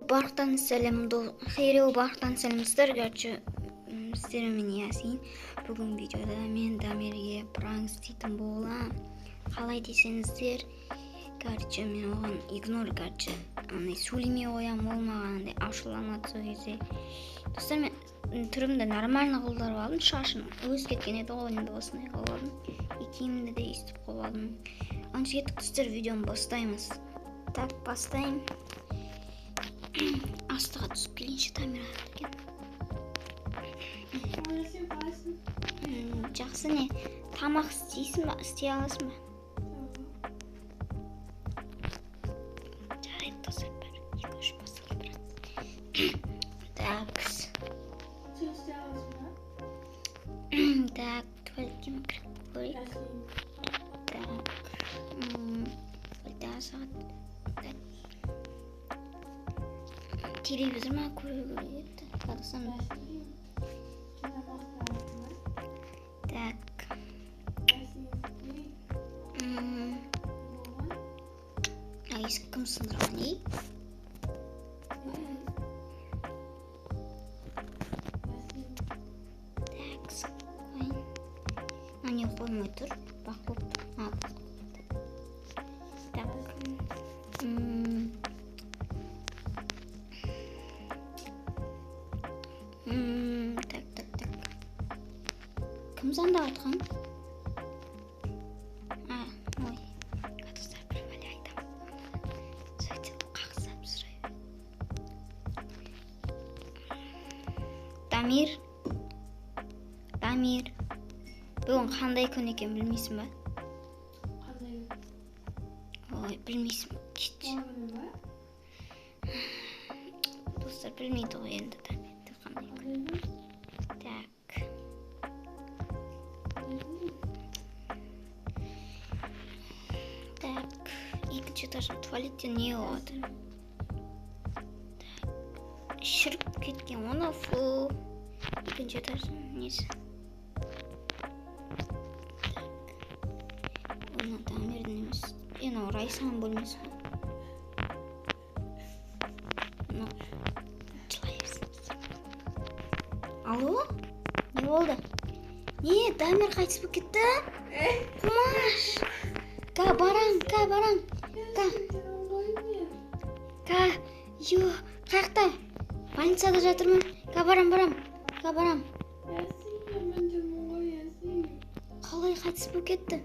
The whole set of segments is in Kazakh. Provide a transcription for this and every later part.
Барлықтарыңызға сәлем, хейреу барлықтарыңызға сәлем достар. Короче, сіздермен Ясин. Бүгін видеода мен Дамирге пранк істейтін боламын. Қалай десеңіздер, короче, мен оған игнор, короче, андай сөйлемей қоямын, ол маған андай ашуланады сол кезде. Достар, мен түрімді нормально қылдырып алдым, шашым өсіп кеткен еді ғой, енді осындай қылып алдым. И киімімді де өйстіп қылып алдым. Онша кеттік, достар, видеоны бастаймыз. Так, бастайын. Астыға түсіп келейінші, Дамир екен. Жақсы, не? Тамақ істейсің ба? Істей аласың ба? Жарайды, достар, бір, екі, үш басталды бірақ. Так. Сен істей аласың ба? Так, туалетке кіріп көрейік. Так. Сағат. Телевизор ма көру керек еді. Қарасам. Так. Есік кім сындырған, ей? Так, қояйын. Мына не қоймай тұр? Бақ болып тұр. А, так. Так, так, так. Кім звондап жатқан? А, ой. Достар, бір бәле айтамын. Сөйтіп қақсап сұрай береді. Дамир. Дамир. Бүгін қандай күн екенін білмейсің ба? Қандай күн? Ой, білмейсің. Кетші. Достар, білмейді ғой енді Дамирді қандай күн. Так. Так, екінші этажда туалетте не болады? Так, шіріп кеткен оны, фу. Екінші этаждың несі? Так. Оны Дамирдің емес. Мынау Райсаның бөлмесі ғой. Мынау жылай берсін. Алло? Не болды? Не, Дамир қайтыс болып кетті? Қумаш! Ка, барам, ка, барам. Ка. Ка, ё, қаяқта? Больницада жатырмын. Ка, барам, барам. Ка, барам. Қалай қайтыс болып кетті?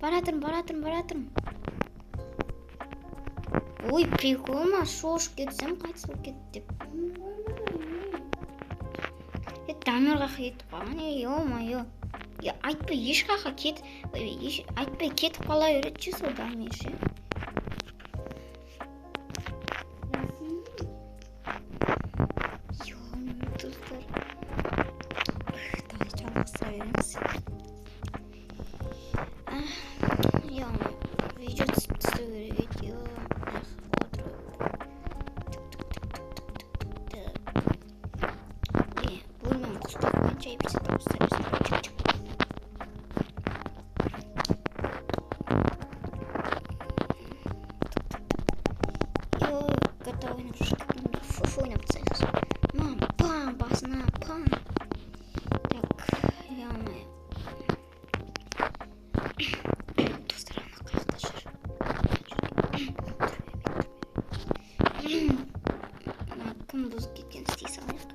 Баратырмын, баратырмын, баратырмын. Ой, прикол ма, шошып кетсем қайтыс болып кетті деп. Дамирға кетіп қалған, ё-моё. Айтпай ешқаққа кет, айтпай кетіп қала береді ше сол Дамир ше. Ё-моё, достар. Давай жалғастыра береміз. Ё-моё, видео түсіп тастау керек еді. Ё, отырып. Бөлмем құлыптап қояйын, жай берсе дауыстар естіліп. Ё, GTA ойнап жүріп, фуф ойнап тастайық. Мам, пам, басына, пам. Так, ё-моё. Достар, ана қаяқта жүр? Мына кім бұзып кеткен, істей салайық.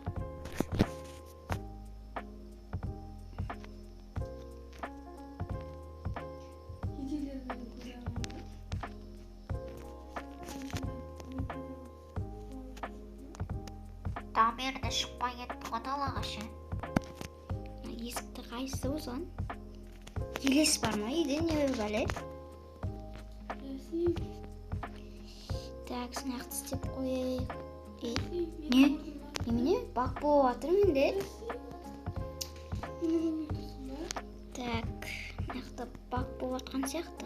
Дамир де шықпай кетті ғой далаға ше. Есікті қайсысы бұзған? Елес бар ма үйде, не бәле? Так, сынақты істеп қояйық. Не? Немене? Бақ болып жатыр менде. Так, мына бақ болып жатқан сияқты.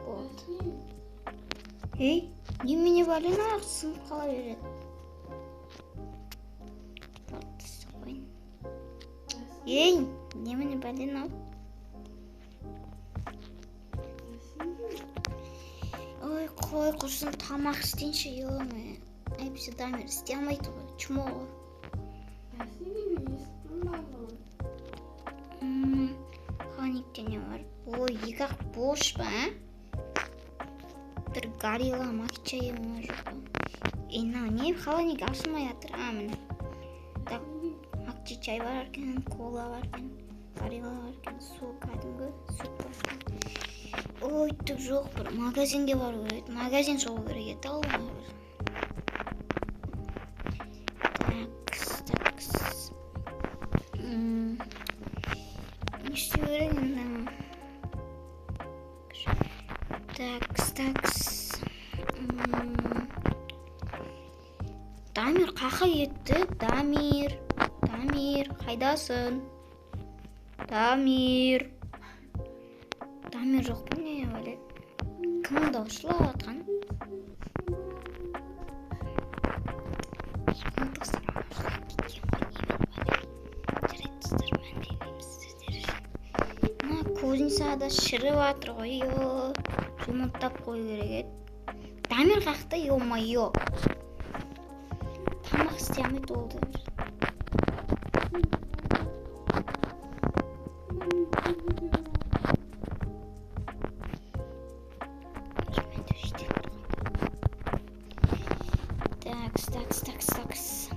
Болды. Ей, немене бәле, аяқ сынып қала береді. Ей, немене бәле мынау? Ой, Қой, құрсын, тамақ істейінші, ё-моё. Әйтпесе Дамир істей алмайды ғой, чмо ғой. Холодильникте не бар? Ой, екі ақ бош па, ә? Бір горилла макчай ма, жоқ па? Ей, мынау не, холодильник ашылмай жатыр. А, міне. Так, макчи чай бар екен, кола бар екен, горилла бар екен, су кәдімгі сүт бар екен. Ой, түк жоқ, бір магазинге бару керек еді. Магазин соғу керек еді, ал бір. Такс, такс. Не істеу керек енді? Такс, такс. Дамир қақа кетті? Дамир, Дамир, қайдасың? Дамир. Дамир жоқ па, не бәле? Кімнің дауысы жылап жатқан? Достар, анау жылап кеткен ғой, немен бәле? Жарайды, достар, мән бермейміз сіздер үшін. Мына кузницада шіріп жатыр ғой, ё. Ремонттап қою керек еді. Дамир қақты, ё-моё. Тамақ істей алмайды ол да бір. Такс, такс, такс, такс.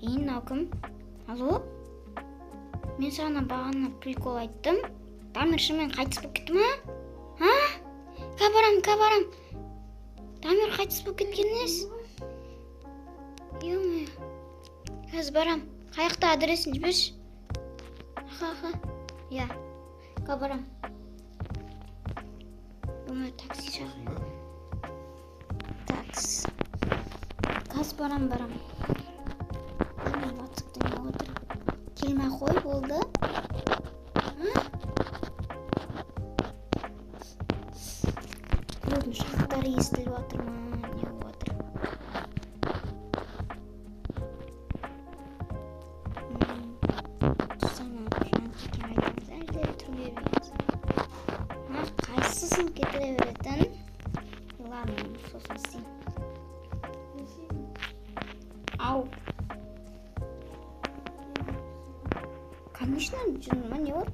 Ей, мынау кім? Алло? Мен саған бағана прикол айттым. Дамир шынымен қайтыс болып кетті ма? А? Ка барам, ка барам. Дамир қайтыс болып кеткен емес. Ё-моё. Қазір барам. Қаяқта, адресін жіберші. Аха, аха. Иә. Ка барам. Ё-моё, такси шақыр. Такс. Қазір барам, барам. WhatsApp'та не отыр? Келмей қой, болды. А? Біреудің шақтары естіліп жатыр ма? Не болып жатыр? Айтамыз, әлде түр бермейміз. А, қайсысын кетіре беретін? Ладно, сосын істеймін. Ау. Конечно, жыныма не бар?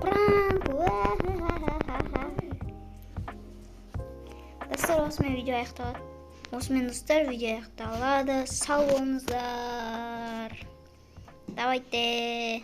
Пранк! Достар, осымен видео аяқталады. Осымен, достар, видео аяқталады. Сау болыңыздар. Давайте.